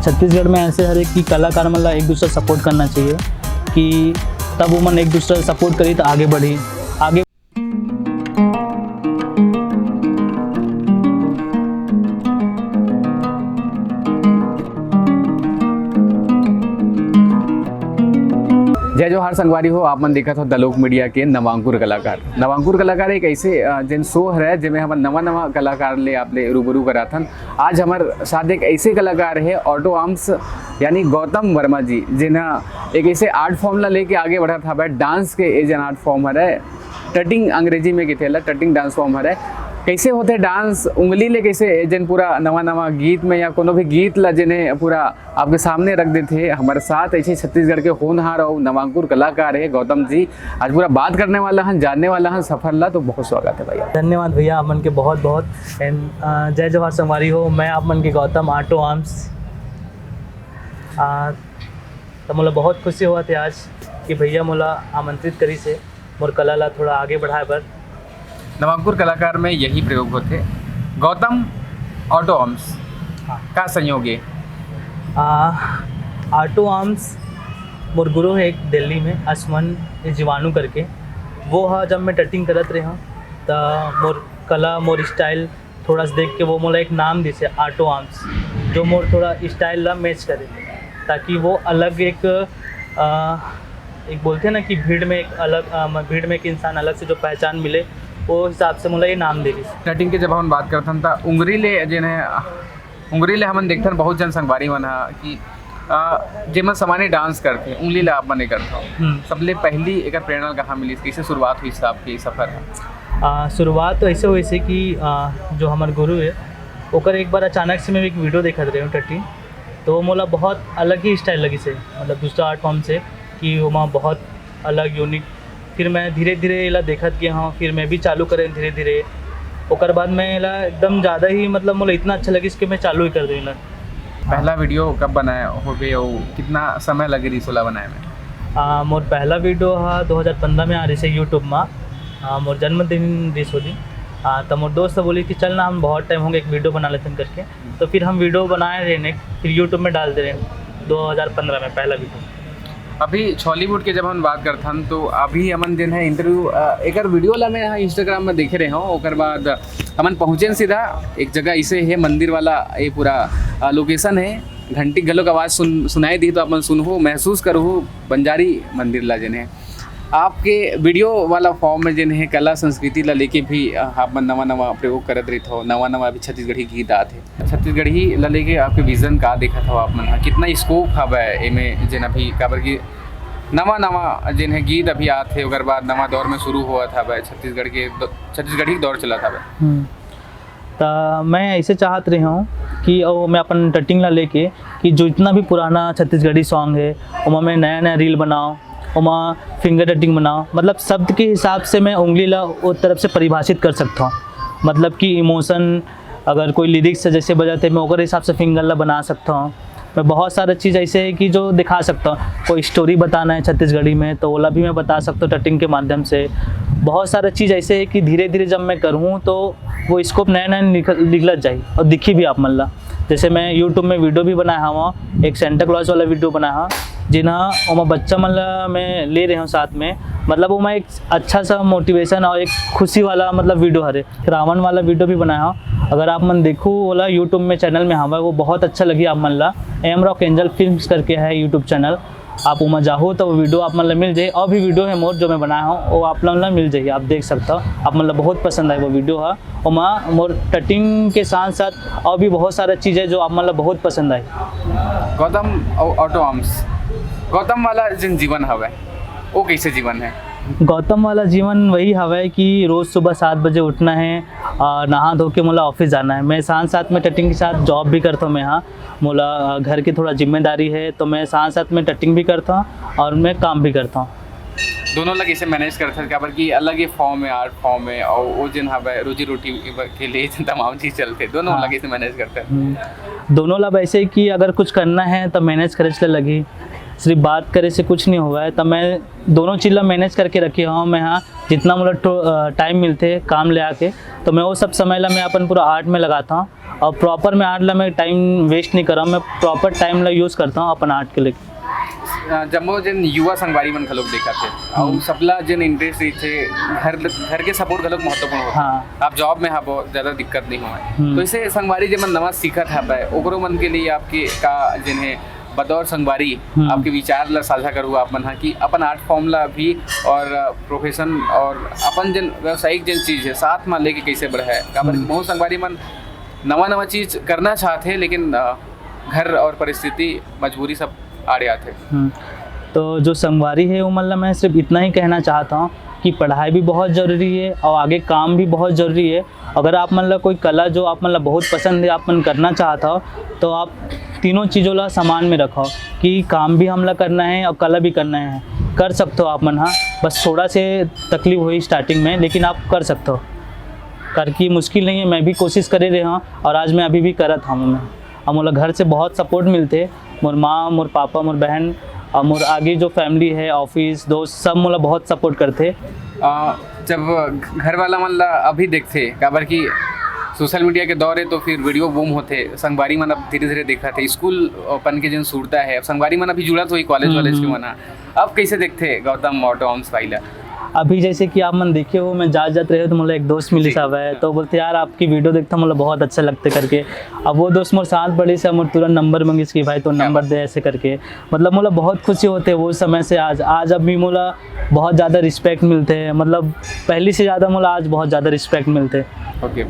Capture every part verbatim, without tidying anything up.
छत्तीसगढ़ में ऐसे हर एक की कलाकार मन ला एक दूसरा सपोर्ट करना चाहिए कि तब वो मन एक दूसरा सपोर्ट करी तो आगे बढ़ी, आगे। जय जोहार संगवारी हो, आप मन देखत हो दलोक मीडिया के नवांकुर कलाकार। नवांकुर कलाकार एक ऐसे, अ, जेन शो हरे, जेमे हमन नवा-नवा कलाकार ले आप ले रूबरू कराथन। आज हमर साथ एक ऐसे कलाकार हे, ऑटो आर्म्स, यानी गौतम वर्मा जी, जेन ह एक ऐसे आर्ट फॉर्म ला लेके आगे बढ़त हवय। डांस के ए जेन आर्ट फॉर्म हरे, टटिंग अंग्रेजी में किथे ला, टटिंग डांस फॉर्म हरे। कैसे होथे डांस, उंगली ले कैसे ए जेन पूरा नवा-नवा गीत में या कोनो भी गीत ला जेने पूरा आपके सामने रख देथे। हमारे साथ ऐसे छत्तीसगढ़ के होनहार और नवांकुर कलाकार है गौतम जी। आज पूरा बात करने वाला हन, जानने वाला हन सफर ला, तो बहुत स्वागत है भैया। धन्यवाद भैया, आप मन के बहुत बहुत। And, अ, जय जोहार संगवारी हो, मैं आप मन के गौतम, ऑटो आर्म्स। अ, तो मोला बहुत खुशी होवत हे आज कि भैया मोला आमंत्रित करिस हे मोर कला ला थोड़ा आगे बढ़ाए बर। नवांकुर कलाकार में यही प्रयोग होथे। गौतम, ऑटो आर्म्स, हाँ। का संयोग हे? आ, ऑटो आर्म्स मोर गुरु हे एक दिल्ली में, असमन जीवाणु करके। वो ह जब मैं टटिंग करत रहे हूँ, त मोर कला, मोर स्टाइल थोड़ा सा देख के वो मोला एक नाम दिस हे, ऑटो आर्म्स, जो मोर थोड़ा स्टाइल ला मैच करे, ताकि वो अलग एक, आ, एक बोलथे ना कि भीड़ में एक अलग, आ, म-, भीड़ में एक इंसान अलग से जो पहचान मिले, वो हिसाब से मोला ये नाम दे दिस। टटिंग के जब हमन बात करथन, त उंगरी ले जेन हे, उंगरी ले हमन देखथन बहुत जन संगवारी मन ह कि, आ, जेमन सामान्य डांस करथे, उंगली ले आप मन नइ करथव। हम्म। सबले पहली एकर प्रेरणा कहाँ मिलिस, कैसे शुरुआत हुई आपके सफर ह? आ, शुरुआत तो ऐसे हुई से कि, आ, जो हमर गुरु हे, ओकर एक बार अचानक से मैं एक वीडियो देखत रहे हूँ टट्टी, तो वो मोला बहुत अलग ही स्टाइल लगिस हे, मतलब दूसरा आर्ट फॉर्म से, कि ओमा बहुत अलग यूनिक। फिर मैं धीरे-धीरे एला देखत गे हौं, फिर मैं भी चालू करें धीरे-धीरे। ओकर बाद मैं एला एकदम ज़्यादा ही, मतलब मोला इतना अच्छा लगिस कि मैं चालू ही कर दें एला। पहला वीडियो कब बनाए होबे अउ कितना समय लगे रिहिस ओला बनाए में? आ, मोर पहला वीडियो हा दो हज़ार पंद्रह में आ रिहिस हे YouTube मा। आ, मोर जन्मदिन रिहिस ओ दिन। आ, त मोर दोस्त बोलिस कि चल ना, हम बहुत टाइम हो गए, एक वीडियो बना लेथन करके। तो फिर हम वीडियो बनाए रहेन, फिर YouTube में डाल दे रहेन दो हज़ार पंद्रह में पहला वीडियो। अभी छॉलीवुड के जब हम बात करथन, तो अभी हमन जेन हे इंटरव्यू, अ, एकर वीडियो ला मैं यहाँ Instagram में देखे रहे हूँ, ओकर बाद हमन पहुँचेन सीधा एक जगह, ऐसे हे मंदिर वाला, ये पूरा, अ, लोकेशन हे। घंटी घलो के आवाज़ सुन, सुनाई दी, तो अपन सुनहु, महसूस करहु बंजारी मंदिर ला जेन हे। आपके वीडियो वाला फॉर्म में जेन हे कला संस्कृति ला लेके भी, अ, आप मन नवा-नवा प्रयोग करत रहिथव, नवा-नवा अभी छत्तीसगढ़ी गीत आत हे। छत्तीसगढ़ी ला लेके आपके विजन का देखत हव आप मन ह? कितना स्कोप हवय एमे, जेन अभी, काबर कि नवा-नवा जेन हे गीत अभी आत हे, ओकर बाद नवा दौर में शुरू होवत हवय छत्तीसगढ़ के द-, छत्तीसगढ़ी के दौर चलत हवय। हम्म। त मैं ऐसे चाहत रहे हूँ कि अउ मैं अपन टटिंग ला लेके कि जो इतना भी पुराना छत्तीसगढ़ी सॉन्ग हे, ओमा मैं नया-नया रील बनाओ, ओमा फिंगर टटिंग बनाओ, मतलब शब्द के हिसाब से मैं उंगली ला ओ तरफ से परिभाषित कर सकता हूँ। मतलब कि इमोशन, अगर कोई लिरिक्स है जैसे बजाते, मैं ओकर हिसाब से फिंगर ला बना सकता हूँ। मैं बहुत सारे चीज़ ऐसे है कि जो दिखा सकता हूँ। कोई स्टोरी बताना है छत्तीसगढ़ी में, तो ओला भी मैं बता सकता हूँ टटिंग के माध्यम से। बहुत सारे चीज़ ऐसे है कि धीरे-धीरे जब मैं करूँ, तो वो स्कोप नया-नया निकल, निकलत जाही और दिखी भी आप मन ला। जैसे मैं YouTube में वीडियो भी बनाए हवं, एक सेंटा क्लॉज वाला वीडियो बनाए हवं, जेन ह ओमा बच्चा मन ला मैं ले रहे हवं साथ में, मतलब ओमा एक अच्छा सा मोटिवेशन और एक खुशी वाला मतलब वीडियो हरे। रावण वाला वीडियो भी बनाए हवं, अगर आप मन देखो ओला YouTube में चैनल में हवय, वो बहुत अच्छा लगी आप मन ला। एम रॉक एंजल फिल्म्स करके है YouTube चैनल, आप ओमा जाहू तो वो वीडियो आप मन ला मिल जाही। और भी वीडियो है मोर जो मैं बनाए हवं, वो आप मन ला मिल जाही, आप देख सकता हो, आप मन ला बहुत पसंद आए वो वीडियो ह। ओमा मोर टटिंग के साथ साथ और भी बहुत सारा चीज़ है जो आप मन ला बहुत पसंद आए। गौतम अउ ऑटो आर्म्स, गौतम वाला जेन जीवन हवय, वो कैसे जीवन है? गौतम वाला जीवन वही हवय कि रोज़ सुबह सात बजे उठना है, आ, नहा धो के मोला ऑफिस जाना है। मैं साथ साथ में टटिंग के साथ जॉब भी करता हूँ मैं यहाँ। मोला, आ, घर की थोड़ा जिम्मेदारी है, तो मैं साथ साथ में टटिंग भी करता हूँ और मैं काम भी करता हूँ। दोनों ला कैसे मैनेज करथन? काबर कि अलग ही फॉर्म है, आर्ट फॉर्म है, और वो जेन हवय रोजी रोटी के लिए तमाम चीज चलथे, दोनों हाँ। ला कैसे मैनेज करथन? हम्म। दोनों ला वैसे कि अगर कुछ करना है तो मैनेज करे से लगी, सिर्फ बात करे से कुछ नहीं होगा है। तो मैं दोनों चीज ला मैनेज करके रखे हूँ मैं। हाँ, जितना मोला टो-, अ, टाइम मिलथे काम ले आके, तो मैं वो सब समय ला मैं अपन पूरा आर्ट में लगाता हूँ। और प्रॉपर मैं आर्ट ला मैं टाइम वेस्ट नहीं करंव, मैं प्रॉपर टाइम ला यूज़ करता हूँ अपन आर्ट के लिए। अ, जम्मो जन युवा संगवारी मन घलोक देखत हे, अउ हम्म। सबला जन इंटरेस्ट रहिथे, घर घर के सपोर्ट घलोक महत्वपूर्ण होथे। हाँ। आप जॉब में हबो, ज्यादा दिक्कत नहीं होय। हम्म। तो ऐसे संगवारी जेमन नवा सीखत हवय, ओकरो मन के लिए आपके का जेन हे बतौर संगवारी हम्म। आपके विचार ला साझा करू आप मन हा कि अपन आर्ट फॉर्म ला भी और प्रोफेशन और अपन जन व्यावसायिक जन चीज है साथ में लेके कैसे बढ़ाए, काबर कि हम्म। बहुत संगवारी मन नवा नवा चीज करना चाहते हैं, लेकिन अ, घर और परिस्थिति, मजबूरी सब आड़े आते। हम्म। तो जो संगवारी है, वो मतलब मैं सिर्फ इतना ही कहना चाहता हूँ कि पढ़ाई भी बहुत ज़रूरी है और आगे काम भी बहुत ज़रूरी है। अगर आप मतलब कोई कला जो आप मतलब बहुत पसंद है, आप मन करना चाहता हो, तो आप तीनों चीज़ों ला समान में रखो कि काम भी हमला करना है और कला भी करना है। कर सकते हो आप मन, हाँ, बस थोड़ा से तकलीफ हुई स्टार्टिंग में, लेकिन आप कर सकते हो। करके मुश्किल नहीं है, मैं भी कोशिश करे रहे हूँ और आज मैं अभी भी करत हूँ। मैं और मोला घर से बहुत सपोर्ट मिलते, मोर माँ, मोर पापा, मोर बहन और मोर आगे जो फैमिली है, ऑफिस, दोस्त, सब मोला बहुत सपोर्ट करते। अ, जब घर वाला मन ला अभी देखते, काबर कि सोशल मीडिया के दौर है, तो फिर वीडियो बूम होते, संगवारी मन अब धीरे धीरे देखत है, स्कूल अपन के जन सुरता है, अब संगवारी मन अभी जुड़त होई कॉलेज हम्म, वॉलेज के हम्म। मन हा। अब कैसे देखते गौतम ऑटो ऑन्स भाई ला? अभी जैसे कि आप मन देखे हो, मैं जात जात रहे हो तो मोला एक दोस्त मिलिस जी। हवय, तो बोलते, "यार, आपकी वीडियो देखता, मोला बहुत अच्छा लगते," करके। अब वो दोस्त मोर साथ पढ़िस, मोर तुरंत नंबर मंगिस कि, "भाई, तो क्या नंबर बात। दे," ऐसे करके। मतलब मोला बहुत खुशी होते वो समय से आज। आज अब भी मोला बहुत ज़्यादा रिस्पेक्ट मिलते हैं, मतलब पहली से ज़्यादा मोला आज बहुत ज़्यादा रिस्पेक्ट मिलते हैं। ओके।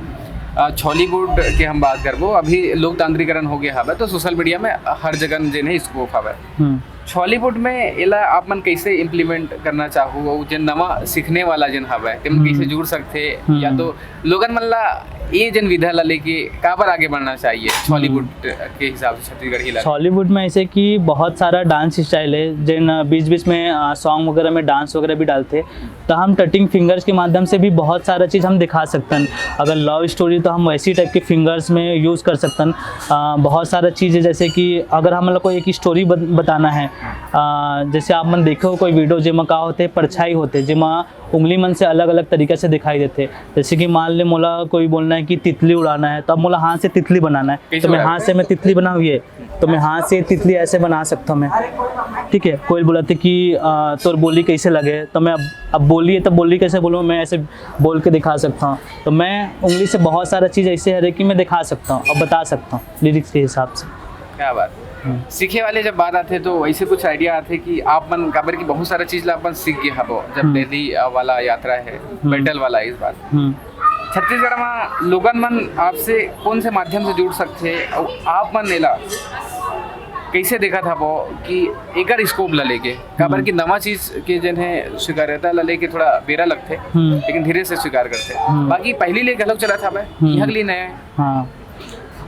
अ, छॉलीवुड के हम बात करबो, अभी लोकतांत्रिकरण हो गया हवे, तो सोशल मीडिया में हर जगह जे नहीं स्कोप हवे। हम्म। छॉलीवुड में एला आप मन कैसे इम्प्लीमेंट करना चाहू, अउ जेन नवा सीखने वाला जेन हवे, तेमन हम्म। कैसे जुड़ सकथे, हम्म। या तो लोगन मन ला ये जेन विधा ला लेके काबर आगे बढ़ना चाहिए छॉलीवुड के हिसाब से छत्तीसगढ़ी ला? छॉलीवुड में ऐसे कि बहुत सारा डांस स्टाइल है, जिन बीच बीच में सॉन्ग वगैरह में डांस वगैरह भी डालते, तो हम टचिंग फिंगर्स के माध्यम से भी बहुत सारा चीज़ हम दिखा सकते हैं। अगर लव स्टोरी तो हम वैसी टाइप के फिंगर्स में यूज़ कर सकते हैं। अ, बहुत सारा चीज़ें जैसे कि अगर हम लोग को एक स्टोरी बत-, बताना है, अ, जैसे आप मन देखे हो कोई वीडियो जेमा का होते, परछाई होते, जेमा उंगली मन से अलग अलग तरीका से दिखाई देते। जैसे कि मान ले मोला कोई बोलना है कि तितली उड़ाना है, तो अब मोला हाथ से तितली बनाना है, कैसे तो मैं बनाना हाथ से मैं तितली बनाऊँ ये, तो मैं हाथ से तितली ऐसे बना सकता हूँ मैं। ठीक है, कोई बोलते कि अ, तोर बोली कैसे लगे, तो मैं अब अब बोली है तो बोली कैसे बोलूँ, मैं ऐसे बोल के दिखा सकता हूँ। तो मैं उंगली से बहुत सारा चीज़ ऐसे है कि मैं दिखा सकता हूँ और बता सकता हूँ लिरिक्स के हिसाब से। क्या बात। हम्म। सीखे वाले जब बात आते हैं तो ऐसे कुछ आइडिया आते हैं कि आप मन काबर की बहुत सारा चीज ला अपन सीख गए हबो जब हम्म। दिल्ली अ, वाला यात्रा है, मेटल वाला इस बार। हम्म। छत्तीसगढ़ में लोगन मन आपसे कौन से माध्यम से जुड़ सकते हैं और आप मन एला कैसे देखत हबो कि एकर स्कोप ला लेके, काबर हम्म। कि नवा चीज के जन है स्वीकार्यता ला लेके थोड़ा बेरा लगते, हम्म। लेकिन धीरे से स्वीकार करते। हम्म। बाकी पहली ले घलोक चलत हवे, हम्म। इहक ली नया है। हाँ।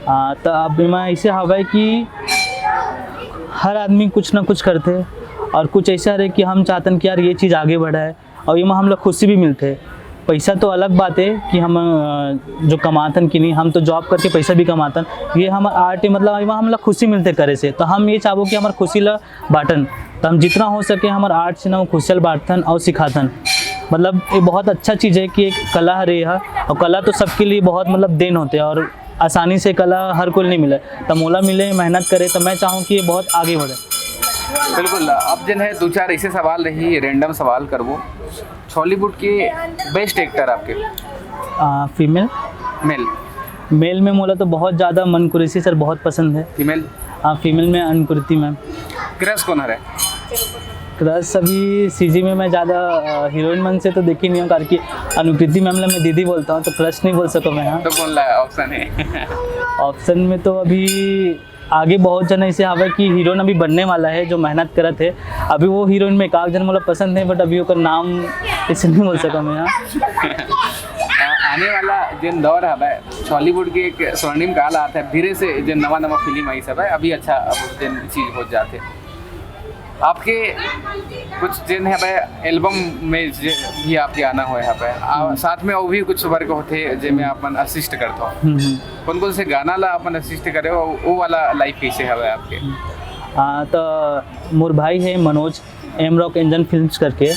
हाँ, तो अब एमा ऐसे हवय कि हर आदमी कुछ ना कुछ करथे और कुछ ऐसा हरे कि हम चाहतन कि यार ये चीज़ आगे बढ़ाए और एमा हमला खुशी भी मिलथे। पैसा तो अलग बात है कि हम, अ, जो कमाथन कि नहीं, हम तो जॉब करके पैसा भी कमाथन, ये हमर आर्ट है, मतलब एमा हमला खुशी मिलथे करे से। तो हम ये चाहबो कि हमर खुशी ला बांटन, तो हम जितना हो सके हमर आर्ट से ना वो खुशी ला बांटथन और सिखाथन। मतलब ये बहुत अच्छा चीज़ है कि एक कला हरे हा, और कला तो सबके लिए बहुत मतलब देन होथे और आसानी से कला हर कोई नहीं मिले, तो मोला मिले, मेहनत करे, तो मैं चाहूँ कि ये बहुत आगे बढ़े। बिल्कुल। अब जन है दो चार ऐसे सवाल रही, रैंडम सवाल करबो। छॉलीवुड के बेस्ट एक्टर आपके? आ, फीमेल? मेल? मेल में मोला तो बहुत ज़्यादा मन कुरैशी सर बहुत पसंद है। फीमेल? हाँ, फीमेल में अनुकृति मैम। क्रश कौन हरे? क्रश अभी सीजी में मैं ज़्यादा, अ, हीरोइन मन से तो देखी नहीं हूँ, कारण कि अनुकृति मैम ला मैं दीदी बोलता हूँ, तो क्रश नहीं बोल सको मैं। हाँ, तो कौन ला ऑप्शन है? ऑप्शन में तो अभी आगे बहुत जन ऐसे हवे कि हीरोइन अभी बनने वाला है, जो मेहनत करत है। अभी वो हीरोइन में एक आध जन मोला पसंद है, बट अभी ओकर नाम ऐसे नहीं बोल सको मैं। हाँ, आ- आने वाला जिन दौर हवे, छॉलीवुड के एक स्वर्णिम काल आत है, धीरे से जिन नवा नवा फिल्म आई सब है, अभी अच्छा अब जिन चीज हो जाते। आपके कुछ जिन है भाई एल्बम में जे भी आपके आना होए है भाई, आ, साथ में और भी कुछ वर्क होते जेमे आप मन असिस्ट करते हो। हम्म, हम्म। कौन कौन से गाना ला आप मन असिस्ट करे हो, वो वाला लाइफ कैसे है भाई आपके? हाँ, तो मोर भाई है मनोज, एम रॉक एंजन फिल्म्स करके,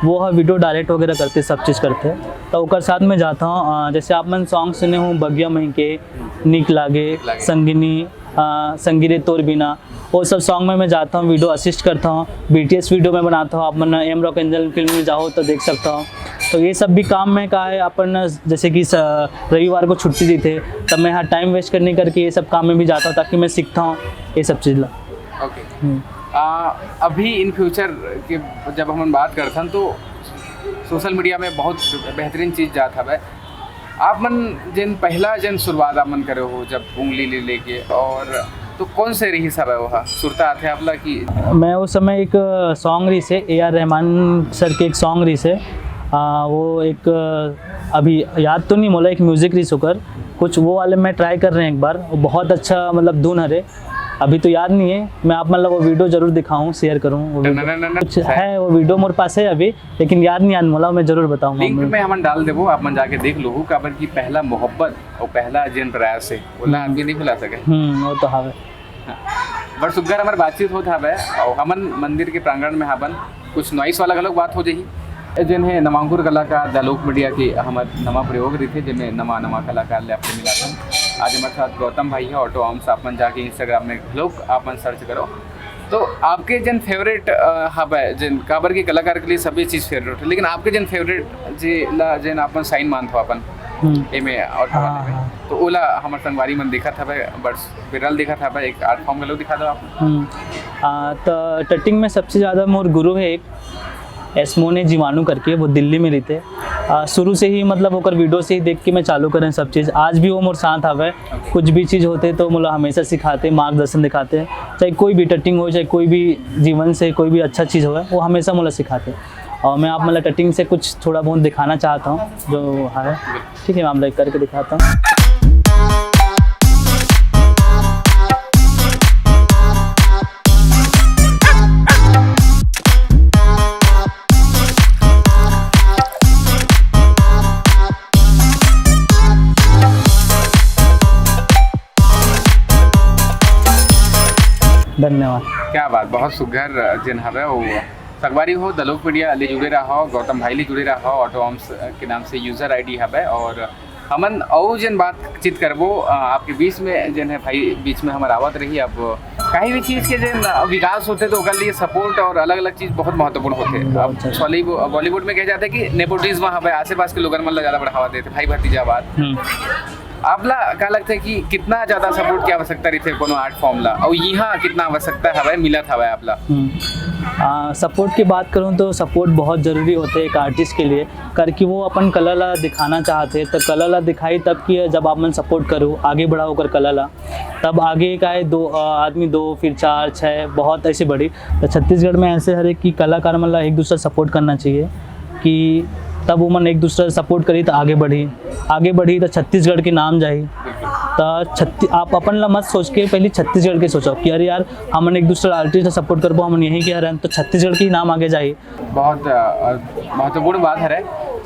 वो ह वीडियो डायरेक्ट वगैरह करते, सब चीज़ करते। तो ओकर साथ में जाता हूँ। अ, जैसे आप मन सॉन्ग सुने हो, बगिया मही के, नीक लागे, नीक लागे। संगिनी, अ, संगी रे तोर बिना, वो सब सॉन्ग में मैं जाता हूँ, वीडियो असिस्ट करता हूँ। बीटीएस वीडियो में बनाता हूँ, आप मन एम रॉक एंजन फिल्म में जाओ तो देख सकता हूँ। तो ये सब भी काम में का है, अपन जैसे कि स-, रविवार को छुट्टी दी थे, तब मैं यहाँ टाइम वेस्ट करने करके ये सब काम में भी जाता हूँ, ताकि मैं सीखता हूँ ये सब चीज़ ला। ओके। आ, अभी इन फ्यूचर के जब हमन बात करथन तो सोशल मीडिया में बहुत बेहतरीन चीज़ जात हवय। आप मन जेन पहला जेन शुरुआत आप मन करे हो जब उंगली ले लेके, और तो कौन से रही सब है वो सुरता आथे आपला कि मैं उस समय एक सॉन्ग रही से, ए आर रहमान सर के एक सॉन्ग रही से, आ, वो एक, अभी याद तो नहीं मोला, एक म्यूजिक रही सुकर कुछ, वो वाले मैं ट्राई कर रहे हैं एक बार। वो बहुत अच्छा, मतलब, धुन हरे। अभी तो याद नहीं है, मैं आप मतलब वो वीडियो जरूर दिखाऊँ, शेयर करूँ। वो वीडियो टनननन। कुछ है, वो वीडियो मोर पास है अभी, लेकिन याद नहीं आन मोला, मैं जरूर बताऊंगा। लिंक में हमन डाल देबो, आप मन जाके देख लो, काबर कि पहला मोहब्बत और पहला जेन प्रयास है, वो ना आदमी नहीं भुला सके। हम्म, वो तो हवे। बड़ सुग्घर हमर बातचीत होत हवे, और हमन मंदिर के प्रांगण में हाबन, कुछ नॉइस वाला घलोक बात हो जाही। जेन है नवांकुर कलाकार द लोक मीडिया के हमर नवा प्रयोग रहिथे, जेमे नवा नवा कलाकार ले आपके मिलाथन। आज हमर साथ गौतम भाई है, ऑटो आर्म्स, आप मन जाके इंस्टाग्राम में घलोक आप मन सर्च करो। तो आपके जेन फेवरेट हवे, जेन काबर के कलाकार के लिए सभी चीज फेवरेट है, लेकिन आपके जेन फेवरेट जे ला जेन आप मन साइन मानथो अपन हम्म। एमे ऑटो हाँ, वाले में, हाँ। तो ओला हमर संगवारी मन दिखत हवे, बड़ विरल दिखत हवे, एक आर्ट फॉर्म घलो दिखा दो आप। हम्म। आ, तो टटिंग में सबसे ज़्यादा मोर गुरु है एक, एस्मोने जीवाणु करके, वो दिल्ली में रहते। आ, शुरू से ही, मतलब, ओकर वीडियो से ही देख के मैं चालू करें सब चीज़। आज भी वो मोर साथ आवे, कुछ भी चीज़ होते तो मोला हमेशा सिखाते, मार्गदर्शन दिखाते। चाहे कोई भी टटिंग हो, चाहे कोई भी जीवन से कोई भी अच्छा चीज़ हो, वो हमेशा मोला सिखाते। और मैं आप, मतलब, टटिंग से कुछ थोड़ा बहुत दिखाना चाहता हूँ जो है, ठीक है, मैं आप लोग करके दिखाता हूँ। धन्यवाद। क्या बात, बहुत सुघर जेन हवे वो संगवारी हो, द लोक मीडिया ले जुड़े रहो, गौतम भाई ले जुड़े रहो, ऑटो आर्म्स के नाम से यूजर आईडी हवे। और हमन अउ जेन बातचीत करबो अ, आपके बीच में, जेन है भाई बीच में हमर आवत रही। अब कहीं भी चीज के जेन विकास होते तो ओकर लिए सपोर्ट और अलग अलग चीज बहुत महत्वपूर्ण होते। अब बॉलीवुड बॉलीवुड में कह जाते हैं कि नेपोटिज्म हवे, आसपास के लोगन मन ला ज्यादा बढ़ावा देते, भाई भतीजावाद। हम्म। आपला का लगता है कि कितना ज्यादा सपोर्ट की आवश्यकता रही थे कोनो आर्ट फॉर्म ला, और यहाँ कितना आवश्यकता हवे, मिलत हवे आपला? हम्म। आ, सपोर्ट की बात करूँ तो सपोर्ट बहुत ज़रूरी होते एक आर्टिस्ट के लिए, करके वो अपन कला ला दिखाना चाहते, तो कला ला दिखाई तब कि जब आप मन सपोर्ट करो, आगे बढ़ाओ ओकर कला ला, तब आगे का है दो, आ, आदमी दो, फिर चार, छः, बहुत ऐसे बढ़ी। तो छत्तीसगढ़ में ऐसे हर एक कि कलाकार मन ला एक दूसरा सपोर्ट करना चाहिए, कि तब वो मन एक दूसरा सपोर्ट करी तो आगे बढ़ी, आगे बढ़ी तो छत्तीसगढ़ के नाम जाही। तो छत्ती आप अपन ला मत सोच के पहले छत्तीसगढ़ के सोचो कि अरे यार, हमन एक दूसरा आर्टिस्ट ला सपोर्ट करबो, हमन यहीं के हरन, तो छत्तीसगढ़ के ही नाम आगे जाही। बहुत अ, महत्वपूर्ण बात हरे।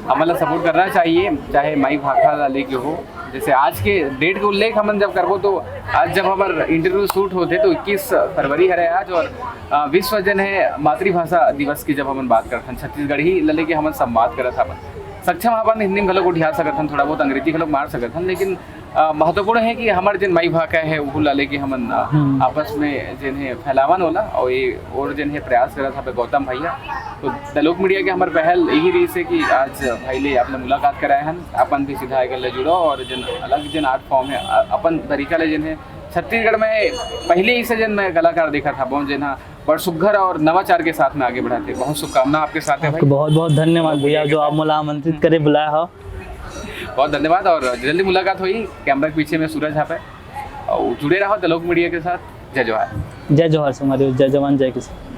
हमन ला सपोर्ट करना चाहिए, चाहे माई भाखा ला लेके हो। जैसे आज के डेट के उल्लेख हमन जब करबो तो आज जब हमर इंटरव्यू शूट होते तो इक्कीस फरवरी हरे आज, और अ, विश्व जन है मातृभाषा दिवस की जब हमन बात करथन, छत्तीसगढ़ी ला लेके हमन संवाद करत हवन। सक्षम अपन हिंदी में घलोक उठिया सकत हन, थोड़ा बहुत अंग्रेजी घलोक मार सकत हन, लेकिन अ, महत्वपूर्ण है कि हमर जेन माई भाखा है, उहू ला लेके हमन अ, हम्म। आपस में जेन है फैलावन होला, और ये और जेन है प्रयास करत हवे गौतम भैया। तो द लोक मीडिया के हमर पहल यही रही से कि आज भाई ले आपने मुलाकात कराए हन, अपन भी सीधा एकर ले जुड़ो और जेन अलग जेन आर्ट फॉर्म है, अ, अपन तरीका ले जेन है छत्तीसगढ़ में पहले ही से जेन मैं कलाकार देखा था, बहुत जेन हा बड़ सुघर और नवाचार के साथ में आगे बढ़ाते। बहुत शुभकामना आपके साथ है आपको भाई। बहुत बहुत धन्यवाद भैया, जो आप मोला आमंत्रित करे, बुलाया हो। बहुत धन्यवाद और जल्दी मुलाकात हुई। कैमरा के पीछे में सूरज यहाँ पे, और जुड़े रहो द लोक मीडिया के साथ। जय जोहार। जय जोहार संगवारी, जय जवान, जय किसान।